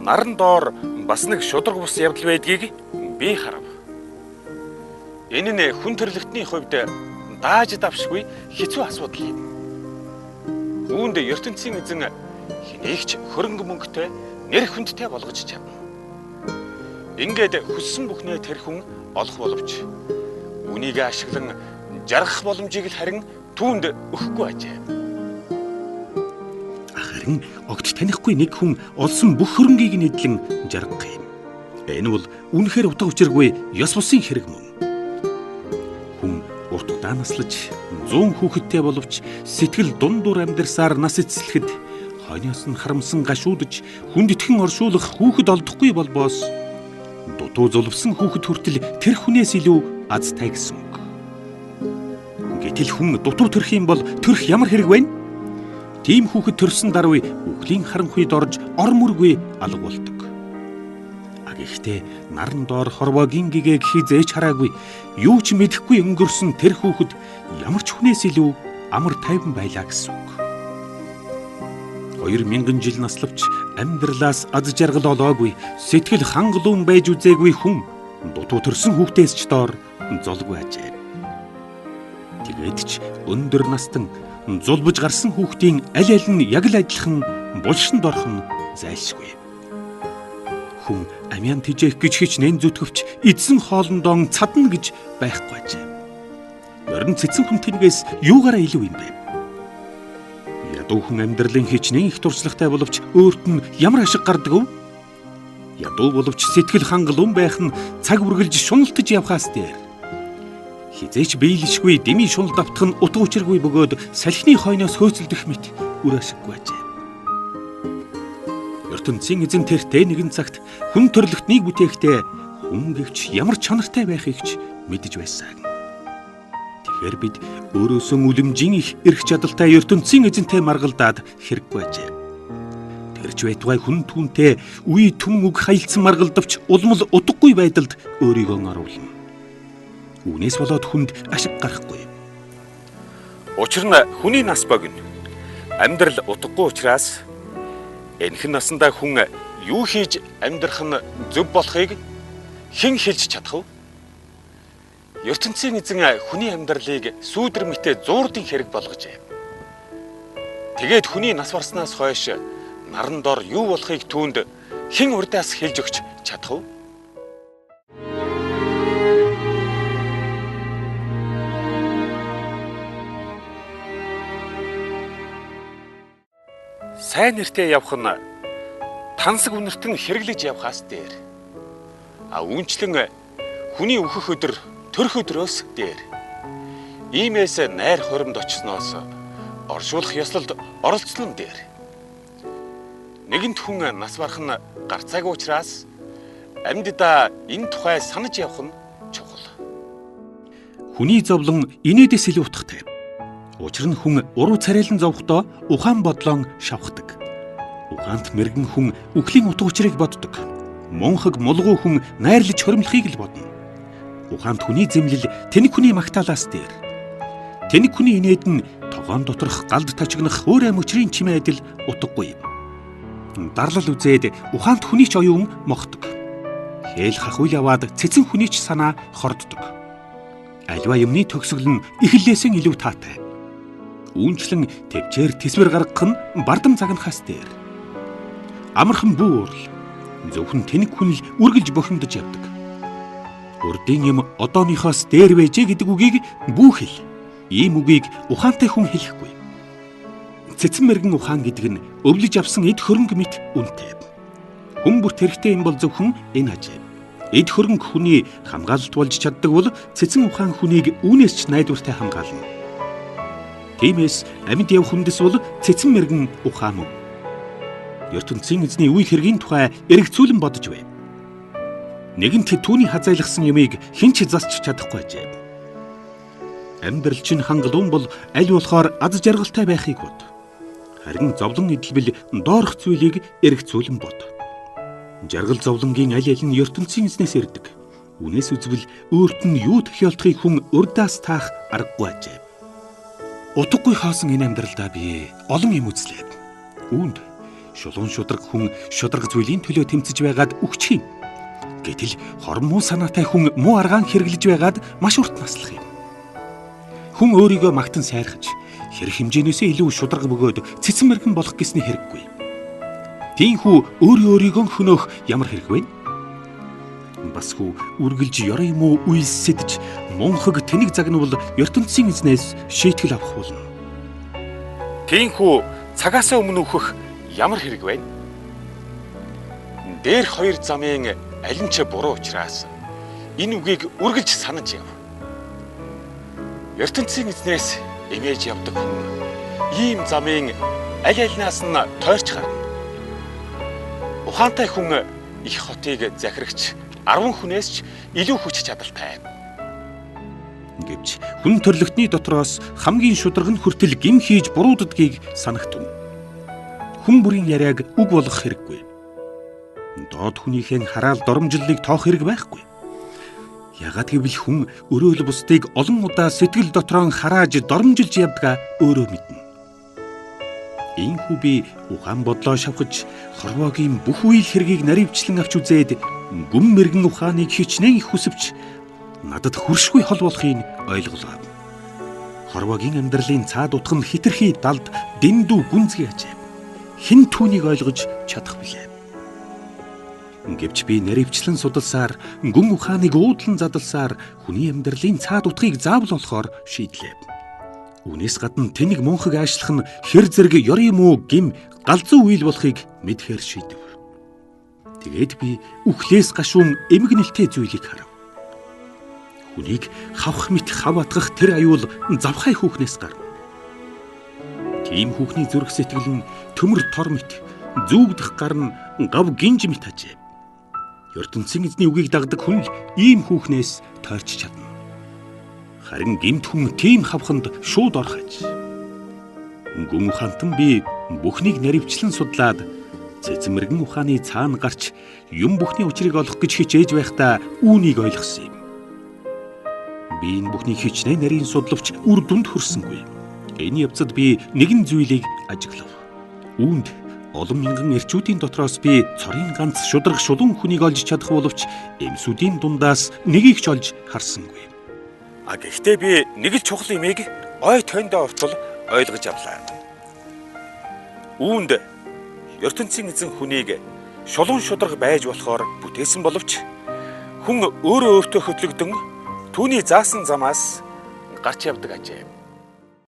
Наран доор бас нэг шударга бус явдал байдгийг би харав. Энэ нь хүн төрлөختний хувьд дааж давшгүй хэцүү асуудал юм. Үүнд ертөнцийн эзэн хэнийг ч хөрөнгө мөнгөтэй, нэр хүндтэй болгож чадна. Ингээд хүссэн бүхнээ тэр хүн олох боловч үүнийг ашиглан жаргах боломжийг л харин түүнд өгөхгүй ажээ. Харин огт танихгүй нэг хүн олсон бүх хөрөнгийг нийтлэн жаргах юм. Энэ бол үнэхээр утга учиргүй ёс бусын хэрэг мөн. Хүн урт удаан наслаж 100 хүүхэдтэй боловч сэтгэл дундуур амьдарсаар нас эцэслэхэд хойноос нь харамсан гашуудж хүндэтгэн оршуулах хүүхэд олдохгүй болбоос дутуу зулвсан хүүхэд хүртэл тэр хүнээс илүү азтай гэсэн үг. Гэтэл хүн дутуу төрөх юм бол төрөх ямар хэрэг вэ? Тийм хүүхэд төрсөн даруй үхлийн харанхуйд орж ор мөргүй алга болдог. А гэхдээ наран доор хорвоогийн гэгээг хизээч хараагүй, юу ч мэдэхгүй өнгөрсөн тэр хүүхэд ямар ч хүнээс илүү амар тайван байлаа гэсэн үг. 2000 жил наславч амьдралаас аз жаргал олоогүй, сэтгэл хангалуун байж үзээгүй хүн дутуу төрсөн хүүхдээс ч доор золгүй ажээ. Тэгээд ч өндөр настан зулбаж гарсан хүүхдийн аль аль нь яг л адилхан булшинд орох нь зайлшгүй. Хүн амиан тижээх гэж хичнээн зүтгэвч эзэн хоолндоо цадна гэж байхгүй ажээ. Морин цэцэн хүн тэнгээс юугаараа илүү юм бэ? Ядуу хүн амьдралын хичнээн их туршлагатай боловч өөрт нь ямар ашиг гардаг вэ? Ядуу боловч сэтгэл хангалуун байх нь цаг үргэлж шуналтаж явхаас дээр. Хизээч биелшгүй дэмий шунал давтах нь утга учиргүй бөгөөд салхины хойноос хөөцөлдөх мэт үр ашиггүй ажээ. Ертөнцийн эзэн тэртээ нэгэн цагт хүн төрлөختнийг бүтээхдээ хүн гэвч ямар чанартай байхыг ч мэдэж байсан. Тэгэхээр бид өөрөөсөө үлэмжийн их эрх чадалтай ертөнцийн эзэнтэй маргалдаад хэрэггүй ажээ. Тэр ч байтугай хүн түүнтэй үе түмэн үг хаялцсан маргалдавч улмал утгагүй байдалд өөрийгөө оруулна. Үүнээс болоод хүнд ашиг гарахгүй. Учир нь хүний нас богино. Амьдрал утгагүй учраас энэхэн насандаа хүн юу хийж амьдрах нь зөв болохыг хэн хэлж чадах вэ? Ертөнцийн эзэн хүний амьдралыг сүүдэр мэтэ зуурдын хэрэг болгожээ. Тэгээд хүний нас барснаас хойш наран дор юу болохыг түүнд хэн урдаас хэлж өгч чадах вэ? Сайн нэртэй явах нь тансаг үнэртэн хэрэглэж явхаас дээр. А үүнчлэн хүний өөхөх өдөр төрөх өдрөөс дээр. Иймээс найр хуримд очсноос оршуулах ёслолд оролцсон дээр. Нэгэнт хүн нас барах нь гарцаагүй учраас амьддаа энэ тухай санаж явах нь чухал. Хүний зовлон инээдээс илүү утгатай. Учир нь хүн уруу царайлан зовхдоо ухаан бодлон шавхдаг. Ухаант мэрэгэн хүн үхлийн утга учирыг боддог. Мунхаг мулгуу хүн найрлаж хоримтлахыг л бодно. Ухаант хүний зэмлэл тэнэг хүний магтаалаас дээр. Тэнэг хүний инээд нь тогоон доторх галд тачигнах өөр мөчрийн чимээ адил утгагүй юм. Дарлал үзээд ухаант хүний ч оюун мохдог. Хээл хахуйл яваад цэцэн хүний ч санаа хорддог. Аливаа юмны төгсгөл нь эхлэлээсээ илүү таатай. Үүнчлэн тэвчээр тэсвэр гаргах нь бардам загнахаас дээр. Амархан бүү уурал. Зөвхөн тэнэг хүн л үргэлж бохимдож явдаг. Урдын юм одооныхоос дээр байжээ гэдэг үгийг бүү хэл. Ийм үгийг ухаантай хүн хэлэхгүй. Цэцэн мэрэгэн ухаан гэдэг нь өвлөж авсан эд хөрөнгө мэт үнэтэй. Хүн бүрт хэрэгтэй юм бол зөвхөн энэ ажээ. Эд хөрөнгө хүний хамгаалалт болж чаддаг бол цэцэн ухаан хүнийг үүнээс ч найдвартай хамгаална. Тиймээс амьд явах хүндэс бол цэцэн мэрэгэн ухаан мөн. Ертөнцийн эзний үе хэргийн тухай эргцүүлэн бодож бай. Нэгэнт түүний хазайлгсан юмыг хэн ч засч чадахгүй ажээ. Амьдрал чинь хангалуун бол аль болохоор аз жаргалтай байхыг бод. Харин зовлон эдэлбэл доорх зүйлийг эргцүүлэн бод. Жаргал зовлонгийн аль аль нь ертөнцийн эзнээс ирдэг. Үүнээс үзвэл өөрт нь юу тохиолдохыг хүн урдаас таах аргагүй ажээ. Утгагүй хоосон энэ амьдралдаа би олон юм үзлээ. Үүнд Шулуун шударга хүн шударга зүйлийн төлөө тэмцэж байгаад үхчих юм. Гэтэл хорон муу санаатай хүн муу аргаан хэрэглэж байгаад маш урт наслах юм. Хүн өөрийгөө магтан сайрхаж хэрэг хэмжээнээсээ илүү шударга бөгөөд цэцэн мэргэн болох гэсний хэрэггүй. Тиймээс өөрөө өөрийгөө хөнөөх ямар хэрэг вэ? Бас хүү үргэлж ёрой муу үйлсэдэж мунхаг тэнэг загнавал ертөнцийн эзнээс шийтгэл авах болно. Тиймээс цагаасаа өмнө өөхөх ямар хэрэг вэ? Дээрх хоёр замын аль нь ч буруу учраас энэ үгийг үргэлж санаж яв. Ертөнцийн эзнээс эмээж явдаг хүн ийм замын аль альнаас нь тойрч гарна. Ухаантай хүн их хотыг захирагч 10 хүнээс ч илүү хүч чадалтай. Гэвч хүн төрлөختний дотроос хамгийн шударга нь хүртэл гэм хийж бурууддгийг санагтун. Хүн бүрийн яриаг үг болгох хэрэггүй. Доод хүнийхээ хараал доромжллыг тоох хэрэг байхгүй. Ягаад гэвэл хүн өрөөл бусдыг олон удаа сэтгэл дотроо харааж доромжилж явдгаа өөрөө мэднэ. Ийхүү би ухаан бодлоо шавхаж хорвоогийн бүх үйл хэргийг наривчлан авч үзээд гүн мэргэн ухааныг хичнээн их хүсвч надад хөршгүй хол болохыг ойлголоо. Хорвоогийн амьдралын цаад утга нь хитрхи далд дэндүү гүнзгий ажээ. Хэн түүнийг ойлгож чадах билээ. Гэвч би наривчлан судалсаар гүн ухааныг уудлан задалсаар хүний амьдралын цаад утгыг заавал болохоор шийдлээ. Үүнээс гадна тэнэг мунхаг аашлах нь хэр зэрэг ёрын муу гим галзуу үйл болохыг мэдхээр шийдэв. Тэгээд би үхлээс гашуун эмгэнэлтэй зүйлийг харав. Хүнийг хавх мэт хав атгах тэр аюул завхай хүүхнээс гарна. Тийм хүүхний зүрх сэтгэл нь төмөр тор мэт зүүгдэх гар нь гав гинж мэт ажээ. ертөнцийн эзний үгийг дагдаг хүн л ийм хүүхнээс тойрч чадна. Харин гэмт хүн тийм хавханд шууд орох аж. Гүн ухаантан би бүхнийг наривчлан судлаад цэцэн мэргэн ухааны цаана гарч юм бүхний учрыг олох гэж хичээж байхдаа үүнийг ойлгосон юм. Би энэ бүхнийг хичнээн нарийн судлавч үр дүнд хүрсэнгүй. Энэ явцад би нэгэн зүйлийг ажиглав. Үүнд олон мянган эрчүүдийн дотроос би цорын ганц шударга шулуун хүнийг олж чадах боловч эмсүүдийн дундаас нэгийг ч олж харсангүй. А гэхдээ би нэг л чухал юмыг ой тойндоо ортол ойлгож авлаа. Үүнд ертөнцийн эзэн хүнийг шулуун шударга байж болохоор бүтээсэн боловч хүн өөрөө өөртөө хөтлөгдөн түүний заасан замаас гарч явдаг ажээ.